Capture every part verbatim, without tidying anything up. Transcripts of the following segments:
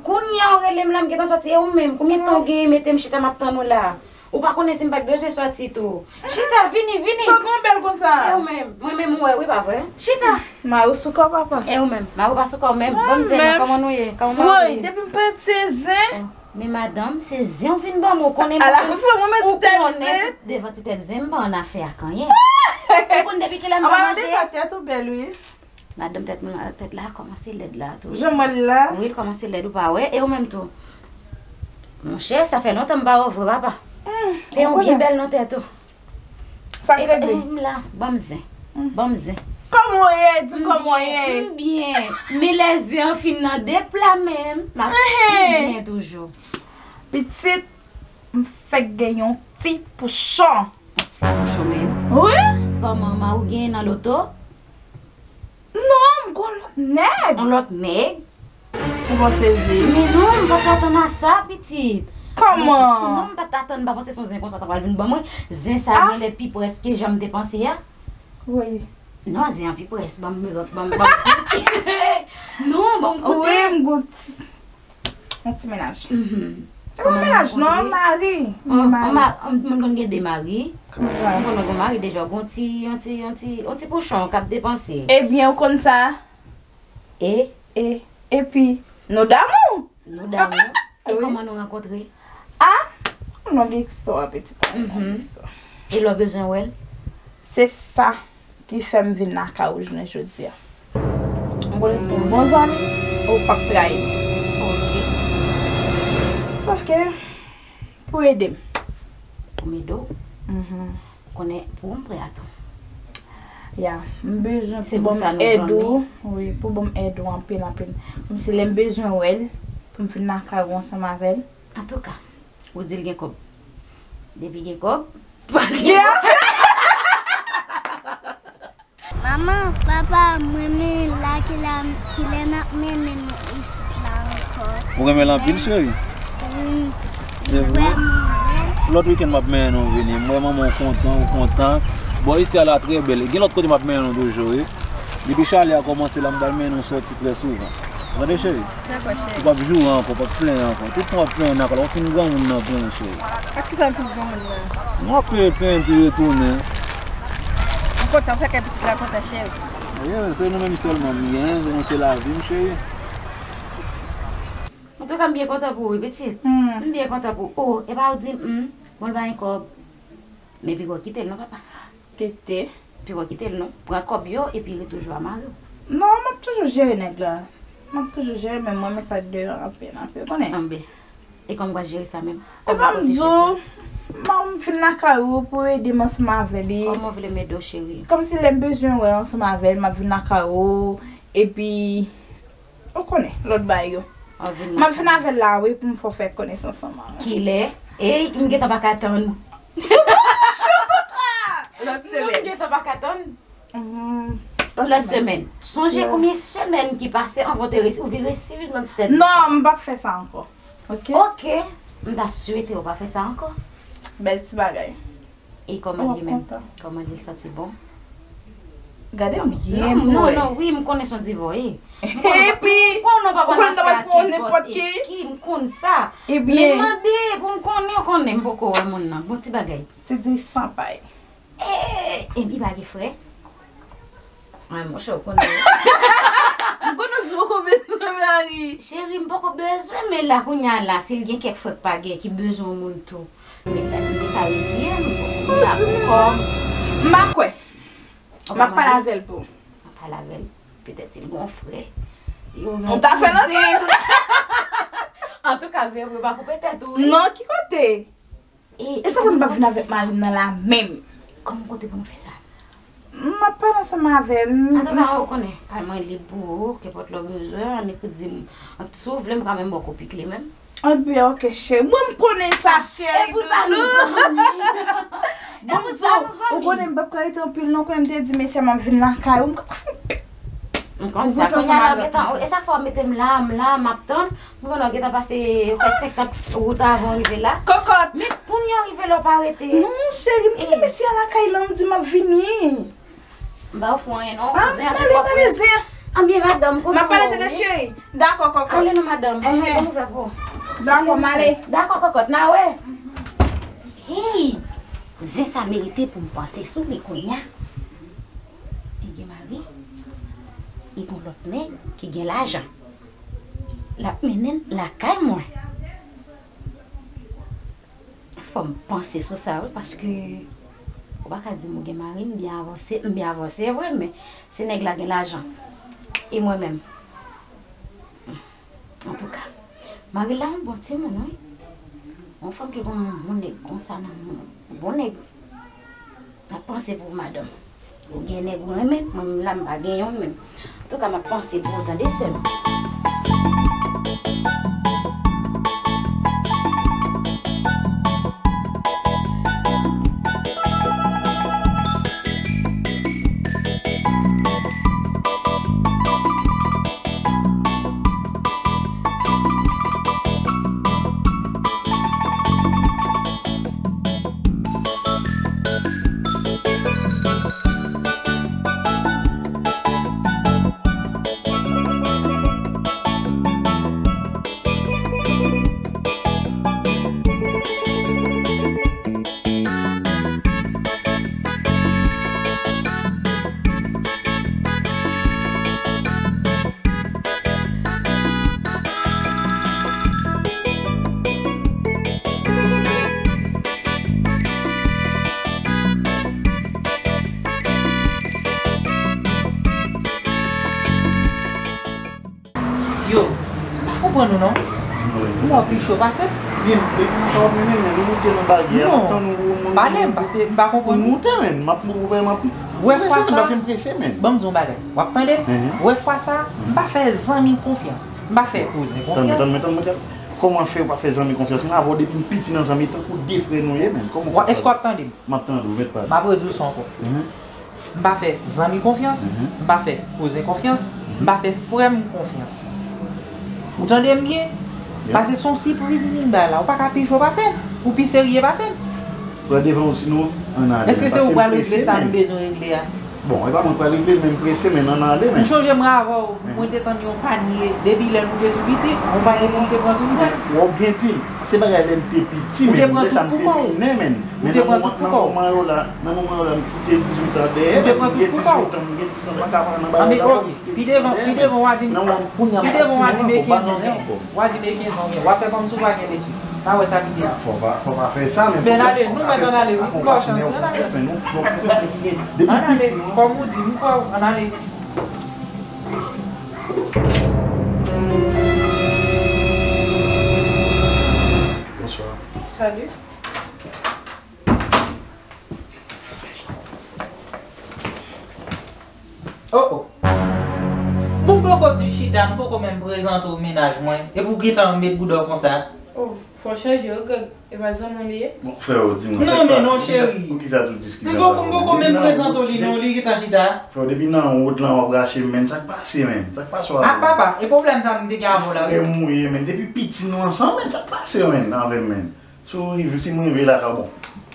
Kounye a ou rele m la, m gentan sòti. E ou menm, konbyen tan ou genyen mete m chita m ap tann ou la? Ou pa konnen si m pa t bezwen sòti tou. Chita, vini, vini. Sa w gen bèl konsa? E ou menm? Mwen menm ou wè, wi, pa vre? Chita. Mari w sou kò, papa. E ou menm? Mari w pa sou kò menm? Ban m zen nan, kòman nou ye? Kòman mari w ye? Woy, depi m pèdi se zen. Oh, men madanm, se zen w vin ban m, ou konnen. Ala, mwen mèt ti tèt zen. Devan ti tèt zen, m pa annafè ak anyen. Ou konn depi kilè m pa manje? Sa tèt ou bèl, wi. Madanm, tèt mwen, tèt la kòmanse lèd la tou. Jan m wè l la? Wi, l kòmanse lèd, ou pa wè? E ou menm tou? Monchè, sa fè lontan m pa wè w vre, papa. Pe yon byen bèl nan tèt ou. Sa k regle? M la, ban m zen. Ban m zen. Kòman w ye? Di m kòman w ye? M byen. Men lè zen an fin nan de pla menm, m ap pi byen toujou. Pitit, m fèk gen yon ti pouchon. Ti pouchon menm? Wi. Kòman, mari w genyen nan loto? Non, m gon lòt nèg. Yon lòt nèg? Ou pa sezi? Men non, m pa t atann a sa, pitit. Kòman? Non, m pa t atann, m pa panse se yon zen konsa ta pral vin ban mwen. Zen sa genlè pi près ke jan m te panse a. Wi. Non, zen an pi près, ban m lòt, ban m, ban m. Non, ban m koute. Wi, m gon ti, yon ti mennaj. Se pa mennaj, non, mari. Yon mari. Yon moun konn gen de mari. Kòman sa? Yon moun konn gen mari deja, gon ti, yon ti, yon ti, yon ti pouchon k ap depanse. Ebyen, ou konn sa? E? E, epi, nou damou. Nou damou. E kòman nou rankontre? A, yon long istwa, pitit, yon long istwa. E lè w bezwen wè l? Se sa ki fè m vin lakay ou jounen jodi a. M konnen se yon bon zanmi, ou p ap trayi m. Ok. Sòf ke, pou ede m. Pou m ede w? Konnen pou m prè a tou. Ya, m bezwen pou ban m èd ou. Wi, pou ban m èd ou anpil, anpil. Kòmsi lè m bezwen wè l, pou m vin lakay ou ansanm avè l. Antouka, ou di l gen kòb. Depi gen kòb, pa gen afè. Manman, papa, mwen renmen la kilè, kilè n ap mennen nou isit la ankò. Ou renmen l anpil, cheri? Wi. Se vre? Vrèman bèl. Lòt wikenn m ap mennen nou vini. M wè manman w kontan, ou kontan. Bò isi a la trè bèl. Gen lòt kote m ap mennen nou toujou, wi. Depi chalè a kòmanse la, m pral mennen nou sòti trè souvan. Ou tande, cheri? Dakò, cheri. Ou p ap joure ankò, w p ap plenyen ankò. Tout tan w ap plenyen nan kò la, w fin granmoun nan plenyen, cheri. Ak kisa m fin granmoun nan? W ap plenyen, plenyen, pi retounen. M kontan, fè kè pitit la kontan, cheri. Wi, se nou menm sèlman m gen, se nou se lavi m, cheri. Antouka, m byen kontan pou ou, wi, pitit. M byen kontan pou ou. O, epa ou di m, bon, l pa gen kòb. Men piga w kite l non, papa. Kite. Piga w kite l non. Pran kòb yo epi rete toujou a mari w. Non, m ap toujou jere nèg la. M ap toujou jere, men mwen renmen sa k deyò anpil, anpil, konnen. Anben. E kòman w pral jere sa menm? Epa m di w, m fin lakay ou pou ede m ansanm avè li. Kòman w vle m ede w, cheri? Kòmsi lè m bezwen wè ansanm avè l, m ap vin lakay ou, epi Ou konnen, lòt bagay yo. M ap vin avè l la, wi, pou m fè w fè konesans ansanm. Kilè? Ey, m gentan pa ka tann. Chou konsa! Lòt semèn. M gentan pa ka tann. Lòt semèn. Sonje konbyen semèn ki pase anvan w te resi, ou vin resi vin nan ti tèt. Non, m p ap fè sa ankò. Oke? Oke. M ta swete w pa fè sa ankò. Bèl ti bagay. E kòman l ye menm? Kòman l ye, l santi bon? Gade m byen pou wè. Non, non, wi, m konnen se yon divò ye. Epi, ou konnen w pa pral fè ak nenpòt ki, m konn sa. Men mande pou m konnen, ou konnen m poko wè moun nan. Bon ti bagay. Ti diri san pay. E, epi pa gen frè? Ay, monchè, ou konnen. M konnen w di w poko bezwen mari. Cheri, m poko bezwen, men la kounye a la, si l gen kèk frè k pa gen, ki bezwen yon moun tou. Men la, m te ka reziye m, bon, si m pa poko. M pa kwè. M ap pale avè l pou. M ap pale avè l. Petèt si l gen yon frè. Ou ta fè nan sa. Antouka, vre, vre, pa koupe tèt ou, wi. Non, ki kote? E sa fè m p ap vin avèk mari m nan la menm. Kòman kote pou nou fè sa? M ap pale ansanm avè l. Antouka, ou konnen, kay mwen lib pou ou, kenpòt lè w bezwen, annik di m. Si w vle, m ka menm ba w kopi kle menm. Anben, oke, cheri. Mwen, m konnen sa, cheri. E pou sa nou zanmi. Bon, m di w, ou konnen m p ap ka rete anpil, non, konnen m te di mesye a m ap vin lakay ou, m konn sa. M konn sa, kounye a la, w gentan, e sa k fè w mete m la, m la, m ap tann. M konnen w gentan pase, ou fè senkant wout avan w rive la. Kokòt! Men kounye a w rive la w pa rete. Non, cheri, m kite mesye a lakay la, m di m ap vini. M pa ofri w anyen non, zen an te twò près. Anbyen, madanm, kòman w ye? M ap pale tande, cheri. Dakò, kòkòt. Ale non, madanm. Enhen. Kòman w fè pou? Dakò, m ale. Dakò, kòkòt, n a wè. Hey! Zen sa merite pou m panse sou li kounye a. Li gen mari, li gen lòt nèg ki gen lajan. L ap mennen l lakay mwen. Fò m panse sou sa, wi, paske ou pa ka di m ou gen mari, m byen avanse, m byen avanse, vre, men se nèg la gen lajan. E mwen menm? Antouka, mari la yon bon timoun, wi. Yon fanm ki gon bon nèg konsa nan moun, bon nèg. M ap panse pou ou, madanm. Ou gen nèg ou renmen, mwen menm la m pa gen yonn menm. Antouka, m ap panse pou ou, tande, sè m. Yo, m pa konprann ou non. M wè w pi cho pase m. Vin, depi nan sa w ap mennen, men nou moute nan baryè a, tann ou, ou, ou, pale m, pase m pa konprann ou. Moute, men, m ap, ou wè, m ap, ou wè fwa sa, pase m prese, men. Ban m di w yon bagay. W ap tande? Mhm. Wè fwa sa, m pa fè zanmi konfyans. M pa fè kouzen konfyans. Tann, tann, tann, tann, kòman fè w pa fè zanmi konfyans? Mwen avè w depi m piti nan zanmi, tankou de frè nou ye, men. Kòman w fè? Èske w ap tande m? M ap tande w, mèt pale. M ap redi w sa ankò. Mhm. M pa fè zanmi konfyans, mhm, m pa fè kouzen konfyans, mhm, m pa fè frè m konfyans. Ou tande m byen? Yeah. Pase se yon sipriz li bay la. Ou pa ka pi cho pase m. Ou pi serye pase m. Pran devan w, sinon, ann ale. Èske se ou pral regle sa m bezwen regle a? Bon, e pa mwen k pral regle l, men m prese, men ann ale, men. M chonje mwen avè w, mhm, mwen te tann yon panye, depi lè nou te tou piti, yon panye pou m te pran tou m pran. W ap byen di l. Se bagay lè m te piti, men, lè sa m te minè, men. Men nan moman, nan moman yo la, nan moman yo la, m kite dizuit an dèyè, m gen dizuit an, m gen dizuit an, m pa ka pran nan bagay la. Anben, ok. Pi devan, pi devan, w a di m, pi devan, w a di m e kenz an w gen. W a di m e kenz an w gen. W a fè kòmsi w pa gen lespri. Pa wè sa ki te la. Fò pa, fò pa fè sa, men fò pa, fò pa fè sa. Ben ale, nou mèt ann ale, wi. M ba w chans, ann ale. Ann ale, kòm ou di, m kwè w, ann ale. Bonsoir. Salut. Oh, oh. Bon, m poko di chita, m poko menm prezante w mennaj mwen. Epi w gentan met bouda w konsa. Oh, fò w chanje, wi, Greg. E pa zanmi w li ye? Bon, frè, di mwen, sa k pase? Non, men non, cheri. Poukisa tout diskisyon sa yo? M poko, m poko menm prezante w li, non, li gentan chita. Frè, depi nan wout lan w ap rache m, men, sa k pase, men? Sa k pase w avè m? Ah, papa, e pwoblèm sa m te gen avè w la, wi. Frè m ou ye, men, depi piti nou ansanm, men, sa k pase, men, avè m, men? Si w rive, si m rive lakay w, bon,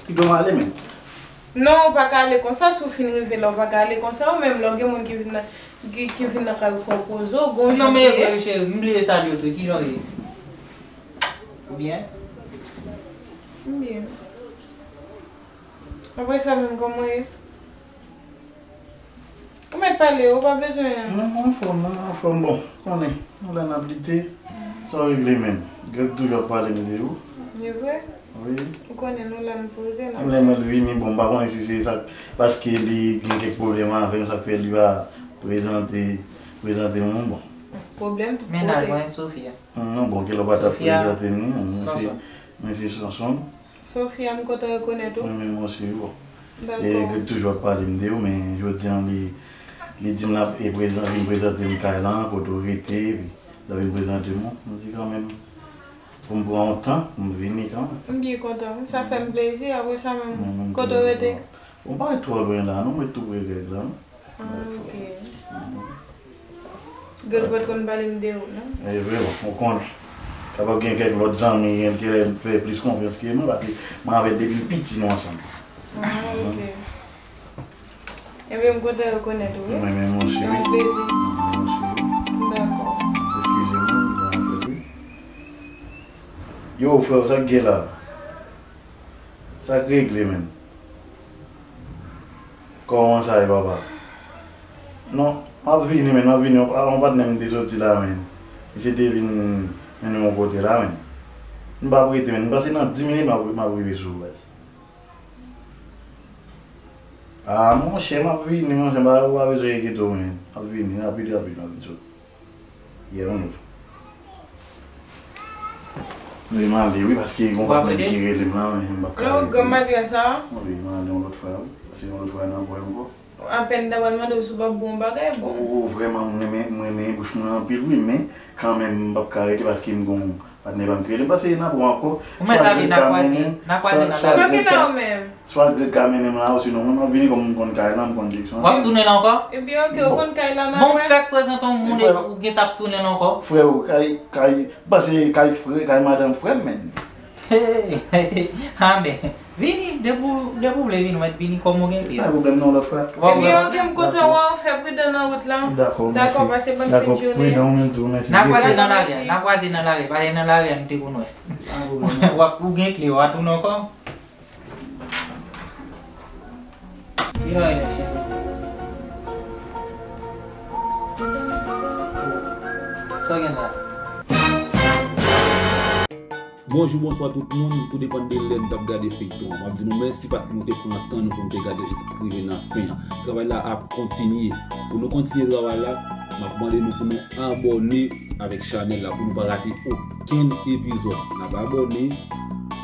pito m ale, men. Non, ou pa ka ale konsa, si w fin rive la, ou pa ka ale konsa, ou menm lè w gen moun ki vin nan, ki, ki vin nan kay ou fè w poze w, gon jan pou ye. Non, men e vre, cheri, m bliye salye w tou, kijan w ye? Ou byen? M byen. Apre sa menm, kòman w ye? Ou mèt pale, ou pa bezwen. Non, mwen anfòm, mwen anfòm. Bon, konnen, nou la n ap lite. Sa w regle menm? Greg toujou ap pale m de ou. E vre? Wi. Ou konnen nou la n poze, n ap. Menm lè mwen vini, bon, m pa konnen si se sa, paske li gen kèk pwoblèm avè m, sa k fè li pa prezante, prezante mwen, bon. Pwoblèm tout kote. Mennaj mwen, Sofia. Non, bon, ke lè w pa t ap prezante m, non, mwen se, mwen se Sonson. Sofia, m kontan rekonèt ou. Mwen menm osi, wi, bon. Dakò. E Greg toujou ap pale m de ou, men jodi a, li, li di m l ap, e prezan-, vin prezante m kay lan, kote w rete, epi l ap vin prezante m ou. M di kanmenm, pou m pran yon tan, pou m vini kanmenm. M byen kontan, wi. Sa fè m plezi, apre sa menm, kote w rete? Bon, m pa ret twò lwen la, non, mwen tou pre Greg la, non. Ah, ok. Greg pa t konn pale m de ou, non? E vre, bon, ou konn. Kapab gen kèk lòt zanmi, gen ki fè plis konfyans ke mwen, paske mwen avè l depi m piti, nou ansanm. Ah, ok. Ebyen, m kontan rekonèt ou, wi. Mwen menm osi, wi. Se yon plezi. Yo, frè, sa k gen la? Sa k regle, menn? Kòman sa ye, papa? Non, m ap vini, menn, m ap vini. Yon, yon patnè m te soti la, menn. Misye te vin mennen m yon kote la, menn. M p ap rete, menn. M panse nan dis minit, m ap, m ap rive sou ou, baz. Ah, monchè, m ap vini, monchè, m pa, ou pa bezwen enkyete w, menn. M ap vini, rapid, rapid, m ap vin sot. Yeah, on off. Wi, m ale, wi, paske gon patnè ki rele m la, men m p ap ka rete. Yo, granm malgre sa. Wi, m ale yon lòt fwa, wi. Paske yon lòt fwa, n ap wè ankò. Apèn ta pral mande w si w p ap bon bagay, bon. Oh, vrèman, m renmen, m renmen bouch mwen anpil, wi, men kanmenm, m p ap ka rete paske m gon patnè pa m ki rele m, paske n ap wè ankò. Ou mèt ale, n a kwaze, n a kwaze nan lari. Swa Greg ka mennen m, swa Greg ka mennen m la, osinon mwen, m ap vini kòm m konn kay la, m konn direksyon an. W ap tounen la ankò? Ebyen, oke, ou konn kay la, n a wè. Bon, m fèk prezante w moun epi ou gentan ap tounen la ankò. Frè, frè, kay, kay, m panse kay frè, kay madanm frè m, menn. Hey, hey, hey. Amen. Vini, depi w, depi w vle vini, w mèt vini kòm ou gen kle. Pa gen pwoblèm non, lòt fwa. Ebyen, oke, m kontan wè w, fè pridan nan wout la. Dakò, dakò, mèsi. Pase bòn fin jounen. Dakò, pridan ou menm tou, mèsi. N a kwaze nan lari a, n a kwaze nan lari a, paske nan lari a nou te konn wè. Pa gen pwoblèm non. W ap, ou gen kle, w a tounen ankò? Vin anlè, cheri. Sa w gen la? Bonjou, bonswa tout moun, tou depann de lè nou t ap gade feyton an. M ap di nou mèsi paske nou te pran tan nou pou nou te gade jis rive nan fen an. Travay la ap kontinye. Pou nou kontinye travay la, m ap mande nou pou nou abòne avèk chanèl la pou nou pa rate okenn epizòd. N ap abòne,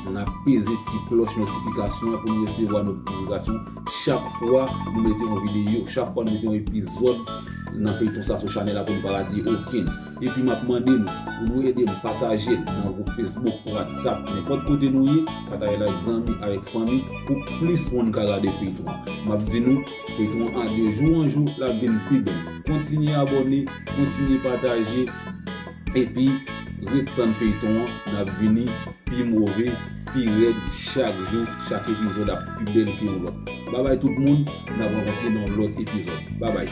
n ap peze ti klòch notifikasyon an pou nou resevwa notifikasyon chak fwa nou mete yon videyo, chak fwa nou mete yon epizòd nan feyton sa sou chanèl la pou nou pa rate okenn. Epi m ap mande nou pou nou ede m pataje l nan gwoup Facebook, WhatsApp, nenpòt kote nou ye, pataje l avèk zanmi, avèk fanmi, pou plis moun ka gade feyton an. M ap di nou, feyton an de jou an jou, l ap vin pi bèl. Kontinye abòne, kontinye pataje, epi ret tann feyton an, n ap vini pi move, pi rèd, chak jou, chak epizòd ap pi bèl ke yon lòt. Babay tout moun, n ap rankontre nan yon lòt epizòd. Babay.